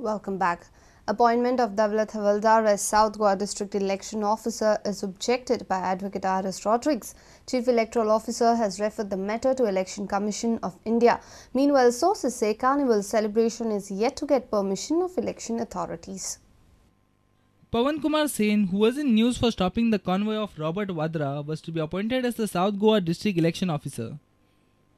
Welcome back. Appointment of Daulat Havaldar as South Goa District Election Officer is objected by Advocate R.S. Rodrigues. Chief Electoral Officer has referred the matter to Election Commission of India. Meanwhile, sources say carnival celebration is yet to get permission of election authorities. Pawan Kumar Sen, who was in news for stopping the convoy of Robert Vadra, was to be appointed as the South Goa District Election Officer.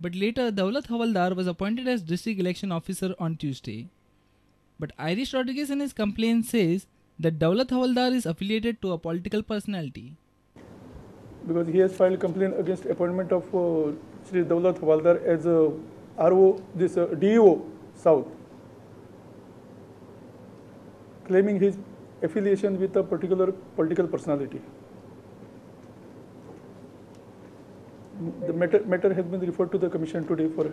But later, Daulat Havaldar was appointed as District Election Officer on Tuesday. But Irish Rodriguez in his complaint says that Daulat Havaldar is affiliated to a political personality. Because he has filed complaint against appointment of Shri Daulat Havaldar as a RO, this DEO South, claiming his affiliation with a particular political personality. The matter has been referred to the commission today for.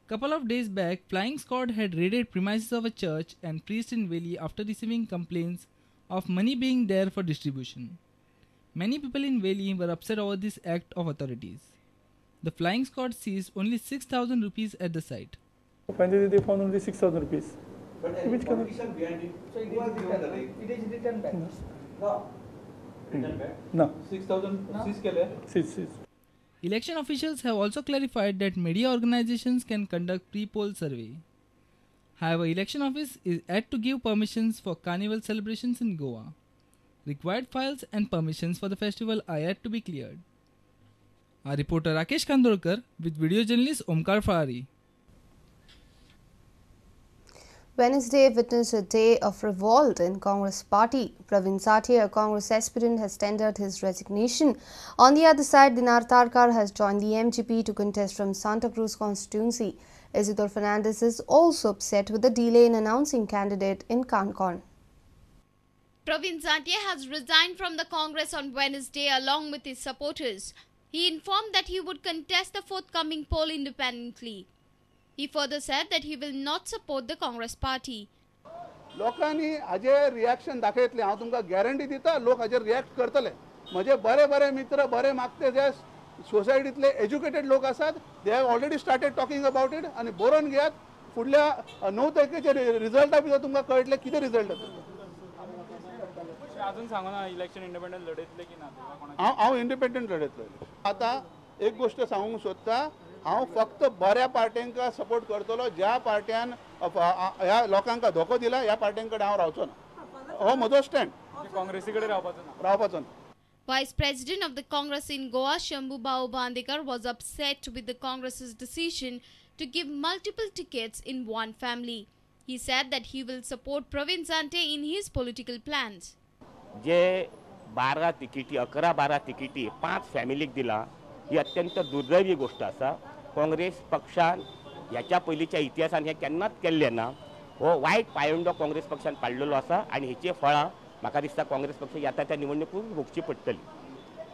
Couple of days back, Flying Squad had raided premises of a church and priest in Veli after receiving complaints of money being there for distribution. Many people in Veli were upset over this act of authorities. The Flying Squad seized only 6,000 rupees at the site. Finally, they found only 6,000 rupees. But any politician behind it? So it is written back. No. Written back? No. 6,000 seize केले? Seize. Election officials have also clarified that media organizations can conduct pre-poll survey. However, election office is yet to give permissions for carnival celebrations in Goa. Required files and permissions for the festival are yet to be cleared. Our reporter Rakesh Kandolkar with video journalist Omkar Fahari. Wednesday witnessed a day of revolt in Congress party. Pravin Zantye, a Congress aspirant, has tendered his resignation. On the other side, Dinar Tarkar has joined the MGP to contest from Santa Cruz constituency. Isidore Fernandez is also upset with the delay in announcing candidate in Canacona. Pravin Zantye has resigned from the Congress on Wednesday along with his supporters. He informed that he would contest the forthcoming poll independently. He further said that he will not support the Congress party. लोकांनी हाजेर reaction दाखयतले, हांव तुमकां guarantee दिता, लोक हाजेर react करतले. म्हजे बरे बरे मित्र, बरे मागते जे सोसायटींतले एज्युकेटेड लोक आसात, they have already started talking about it. आनी बरोवन घेयात, फुडल्या 9 तारखेचे रिजल्टा भितर तुमकां कळटलें कितें रिजल्ट येतलो. अजून सांगू ना, इलेक्शन इंडिपेंडंट लढयतले की ना? हांव इंडिपेंडंट लढयतलो. आतां एक गोश्ट सांगूंक सोदता, हांव फक्त बऱ्या पार्ट्यांक सपोर्ट करतलो. ज्या पार्ट्यान ह्या लोकांक धोको दिला ह्या पार्ट्यां कडेन हांव रावचो ना. हो म्हजो स्टँड. काँग्रेसी कडेन रावपाचो ना. रावपाचो ना. Vice President of the Congress in Goa, Shambhu Bhau Bandekar, was upset with the Congress's decision to give multiple tickets in one family. He said that he will support Pravin Zantye in his political plans. जे 12 तिकिटी, 11-12 तिकिटी 5 फॅमिलीक दिला, ही अत्यंत दुर्दैवी गोष्ट आसा. काँग्रेस पक्षान ह्याच्या पयलींच्या इतिहासान हें केन्नाच केल्लें ना. हो वायट पायंडो काँग्रेस पक्षान पाडलेलो आसा आनी हेची फळां म्हाका दिसता काँग्रेस पक्ष येता त्या निवडणुकीत भोगची पडटली.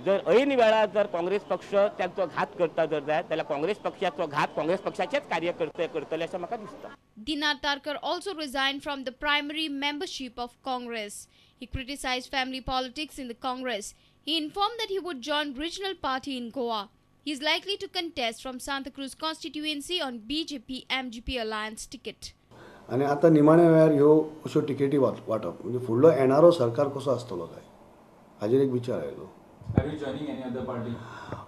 जर ऐन वेळार जर काँग्रेस पक्ष तांचो घात करता जर जायत जाल्यार काँग्रेस पक्षाचो घात काँग्रेस पक्षाचेच कार्यकर्ते करतले अशें म्हाका दिसता. Dinar Tarkar also resigned from the primary membership of Congress. He criticized family politics in the Congress. He informed that he would join regional party in Goa. He is likely to contest from Santa Cruz constituency on BJP-MGP alliance ticket. आनी आतां निमाण्या वेळार ह्यो अश्यो तिकेटी वांटप म्हणजे फुडलो येणारो सरकार कसो आसतलो काय हाजेर एक विचार आयलो. Are you joining any other party?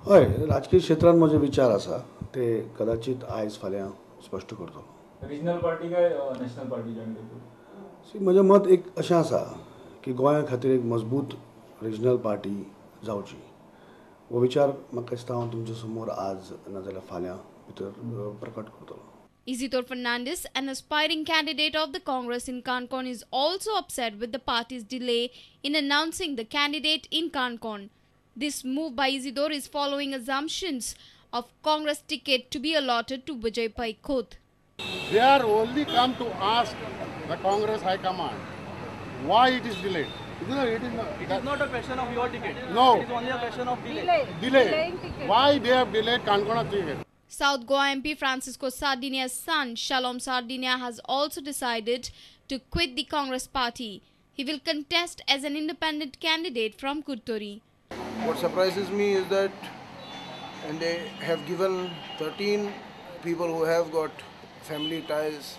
हय, राजकीय क्षेत्रांत म्हजे विचार आसा ते कदाचित आयज फाल्यां स्पश्ट करतलो. रिजनल पार्टी काय नॅशनल पार्टी जॉईन करतलो? म्हजें मत एक अशें आसा की गोंया खातीर एक मजबूत रिजनल पार्टी जावची. हो विचार म्हाका दिसता हांव तुमच्या समोर आज नाजाल्यार फाल्यां भितर प्रकट करतलो. Isidore Fernandez, an aspiring candidate of the Congress in Canacona, is also upset with the party's delay in announcing the candidate in Canacona. This move by Isidore is following assumptions of Congress ticket to be allotted to Vijay Pai Khot. They are only come to ask the Congress High Command why it is delayed. It is not a question of your ticket. No. It is only a question of delay. Delay. Why they have delayed Canacona ticket? South Goa MP Francisco Sardinha's son, Shalom Sardinha, has also decided to quit the Congress party. He will contest as an independent candidate from Curtorim. What surprises me is that, and they have given 13 people who have got family ties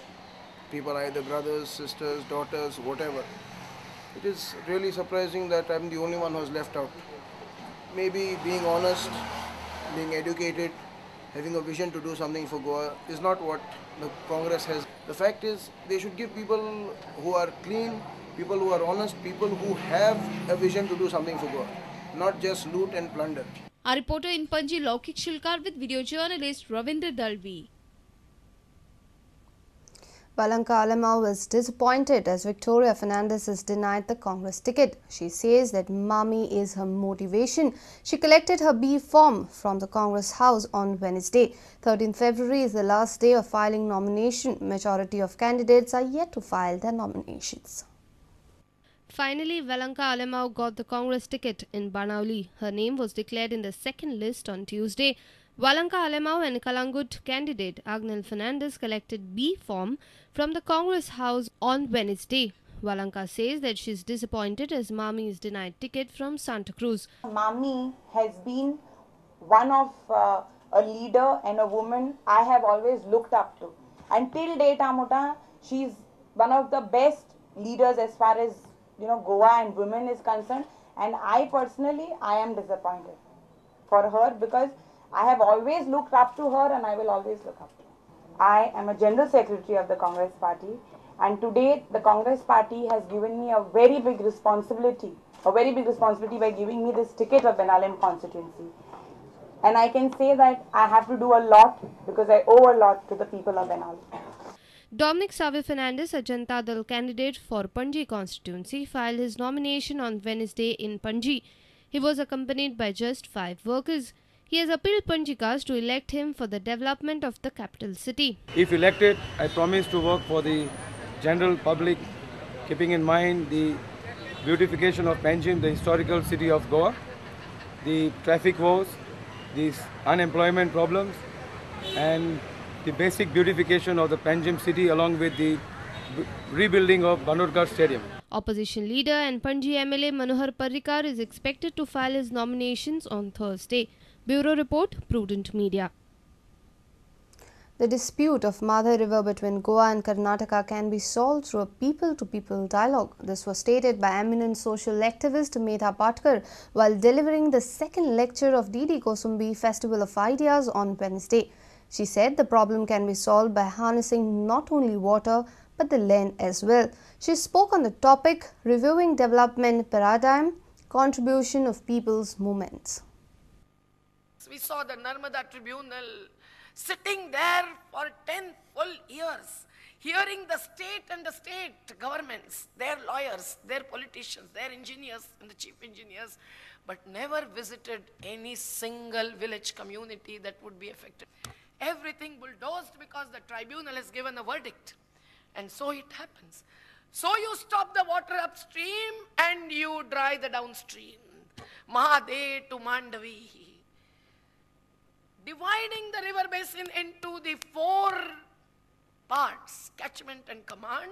People are either brothers, sisters, daughters, whatever. It is really surprising that I'm the only one who's left out. Maybe being honest, being educated, having a vision to do something for Goa is not what the Congress has. The fact is, they should give people who are clean, people who are honest, people who have a vision to do something for Goa, not just loot and plunder. Our reporter in Panji, Laukik Shilkar, with video journalist Ravindra Dalvi. Valanka Alemao was disappointed as Victoria Fernandez is denied the Congress ticket. She says that Mami is her motivation. She collected her B form from the Congress House on Wednesday. 13 February is the last day of filing nomination. Majority of candidates are yet to file their nominations. Finally, Valanka Alemao got the Congress ticket in Benaulim. Her name was declared in the second list on Tuesday. Valanka Alemao and Calangute candidate Agnel Fernandez collected B form from the Congress House on Wednesday. Valanka says that she is disappointed as Mami is denied ticket from Santa Cruz. Mami has been one of a leader and a woman I have always looked up to. And till date, Amota, she is one of the best leaders as far as Goa and women is concerned. And I personally, I am disappointed for her because I have always looked up to her and I will always look up to her. I am a General Secretary of the Congress Party, and today the Congress Party has given me a very big responsibility by giving me this ticket of Benaulim constituency. And I can say that I have to do a lot because I owe a lot to the people of Benaulim. Dominic Savio Fernandez, a Janata Dal candidate for Panji constituency, filed his nomination on Wednesday in Panji. He was accompanied by just 5 workers. He has appealed Panjikas to elect him for the development of the capital city. If elected, I promise to work for the general public, keeping in mind the beautification of Panjim, the historical city of Goa, the traffic woes, the unemployment problems, and the basic beautification of the Panjim city along with the rebuilding of Bandodkar Stadium. Opposition leader and Panji MLA Manohar Parrikar is expected to file his nominations on Thursday. Bureau Report, Prudent Media. The dispute of Mhadei River between Goa and Karnataka can be solved through a people-to-people dialogue. This was stated by eminent social activist Medha Patkar while delivering the second lecture of D.D. Kosumbi Festival of Ideas on Wednesday. She said the problem can be solved by harnessing not only water but the land as well. She spoke on the topic, reviewing development paradigm, contribution of people's movements. We saw the Narmada Tribunal sitting there for 10 full years, hearing the state and the state governments, their lawyers, their politicians, their engineers and the chief engineers, but never visited any single village community that would be affected. Everything bulldozed because the tribunal has given a verdict. And so it happens. So you stop the water upstream and you dry the downstream. Mhadei to Mandavi. Dividing the river basin into the 4 parts, catchment and command,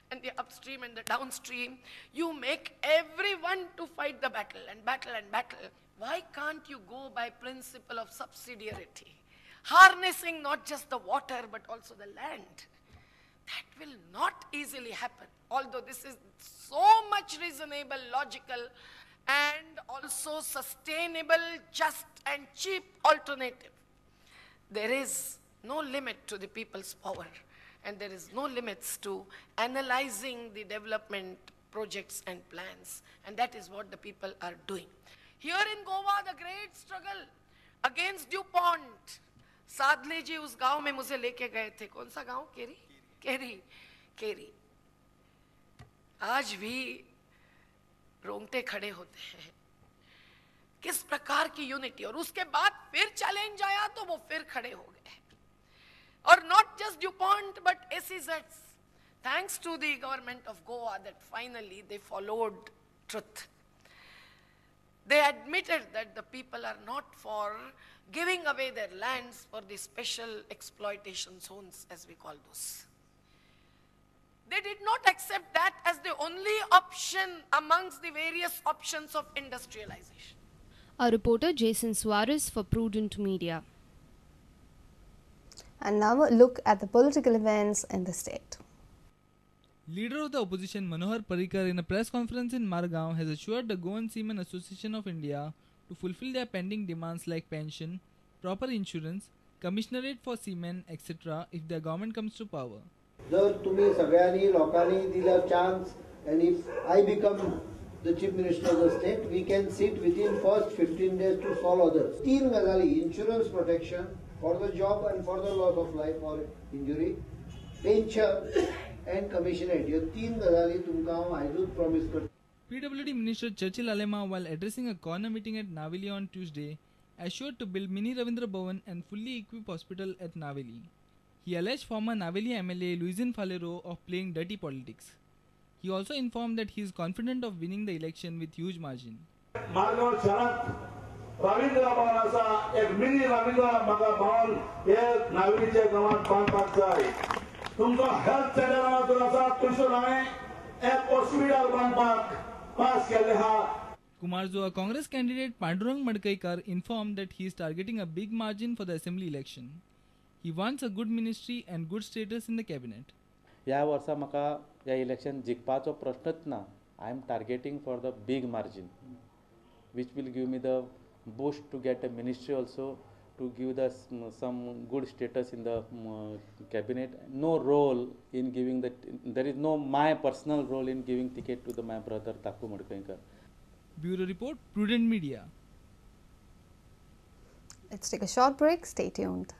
and the upstream and the downstream, you make everyone to fight the battle and battle and battle. Why can't you go by principle of subsidiarity? Harnessing not just the water but also the land. That will not easily happen, although this is so much reasonable, logical, and also sustainable, just and cheap alternative. There is no limit to the people's power, and there is no limits to analyzing the development projects and plans, and that is what the people are doing. Here in Goa, the great struggle against DuPont. Sadle ji us gaon mein mujhe leke gaye the. Kaun sa gaon? Keri? Keri. Keri. आज भी रोंगटे खड़े होते हैं किस प्रकार की unity. और उसके बाद फिर चैलेंज आया तो वो फिर खड़े हो गए। और not just DuPont but SEZs, thanks to the government of Goa that finally they followed truth. They admitted that the people are not for giving away their lands for the special exploitation zones, as we call those. They did not accept that as the only option amongst the various options of industrialization. Our reporter Jason Suarez for Prudent Media. And now a look at the political events in the state. Leader of the opposition Manohar Parrikar in a press conference in Margao has assured the Goan Seamen Association of India to fulfill their pending demands like pension, proper insurance, commissionerate for seamen, etc. if their government comes to power. जर तुम्ही सगळ्यांनी लोकांनी दिला chance and if I become the chief minister of the state, we can sit within first 15 days to solve others. तीन गजाली: insurance protection for the job and for the loss of life or injury, pension and commissionerate. ह्यो तीन गजाली तुमकां हांव आयजूच promise करता. PWD Minister Churchill Alemao, while addressing a corner meeting at Naveli on Tuesday, assured to build mini Ravindra Bhavan and fully equipped hospital at Naveli. He alleged former Naveli MLA Luizinho Faleiro of playing dirty politics. He also informed that he is confident of winning the election with huge margin. Margao शहरात रवींद्र भवन आसा, एक mini Ravindra भवन हे नावेलीच्या गांवांत बांदपाक जाय. तुमचो health centre हांगासर आसा, थंयसर हांवें एक हॉस्पिटल बांदपाक पास केल्लें आहा. Kumarjua Congress candidate Pandurang Madkaikar informed that he is targeting a big margin for the assembly election. He wants a good ministry and good status in the cabinet. ह्या वर्सा म्हाका ह्या इलेक्शन जिखपाचो प्रश्नच ना. I am targeting for the big margin which will give me the boost to get a ministry also, to give the some good status in the cabinet. No role in giving the, there is no my personal role in giving ticket to the my brother Taku Madkaikar. Bureau Report, Prudent Media. Let's take a short break. Stay tuned.